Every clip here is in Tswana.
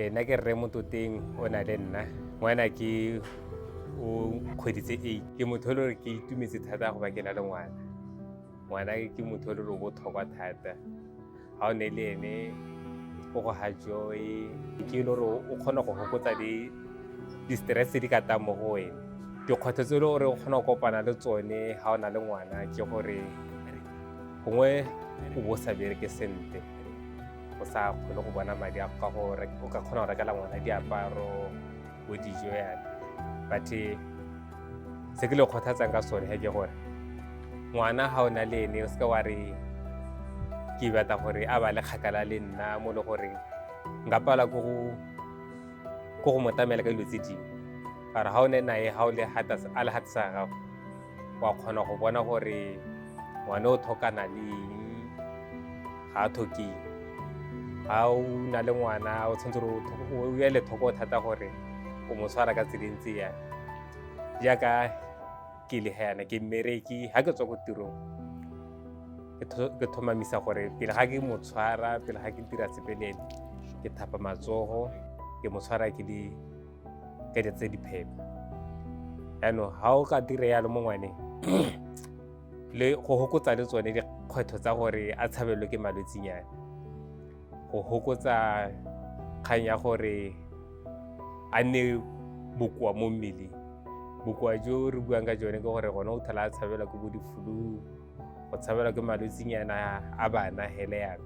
Nna ke rre Mototeng, o na le nna ngwana ke o kgwedi tse 8. Ke motho e le gore ke itumetse thata go ba ke na le ngwana. Ngwana ke motho e le gore o botlhokwa thata. Ga o ne le ene o go ha joy, ke e le gore o kgona go fokotsa di-stress tse di ka tang mo go wena. Dikgwetlho tse e le gore o kgona go kopana le tsone ga o na le ngwana ke gore gongwe o bo o sa bereke sentle, o sa kgone go bona madi a ka go o ka kgona go rekela ngwana diaparo bo dijo yana. But se ke le kgothatsang ka sone ke gore ngwana ga o na le ene, o seke wa re ke batla gore a ba le kgakala le nna, mo le goreng nka pala ko go mo tlamela ka dilo tse dingwe. Ka gore ga o ne nae, ga o le a le sa gago, wa kgona go bona gore ngwane o tlhokana le eng, ga a tlhoke eng. Ga o na le ngwana, o tshwanetse gore o ele tlhoko thata gore o mo tshwara ka tsela e ntse yang. Jaaka ke le yana ke mmereki, ga ke tswa ko tirong ke tlhomamisa gore pele ga ke mo tshwara, pele ga ke dira sepe le ene, ke thapa matsogo, ke mo tshwara ke di ka dilo tse di phepa. Jaanong ga o ka dira yalo mo ngwaneng, le go fokotsa le tsone dikgwetlho tsa gore a tshabelelwe ke malwetsinyana, go fokotsa kgang ya gore a nne bokoa mo mmeleng. Bokoa jo re buang ka jone ke gore gone o tlhola a tshabelwa ke bo di-flu, go tshabelwa ke malwetsinyana a bana hele yalo.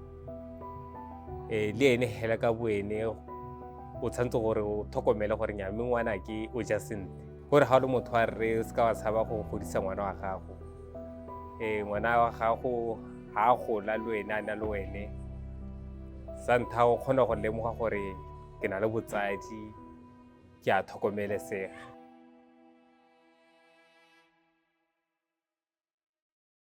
Le ene hela ka bo ene o tshwanetse gore o tlhokomele gore nya mme ngwana ke o ja sentle. Gore ga o le motho wa rre, o seka wa tshaba go godisa ngwana wa gago. Ngwana wa gago ga a gola le wene, a na le wene, sa ntlha o kgona go lemoga gore ke na le botsadi, ke a tlhokomelesega.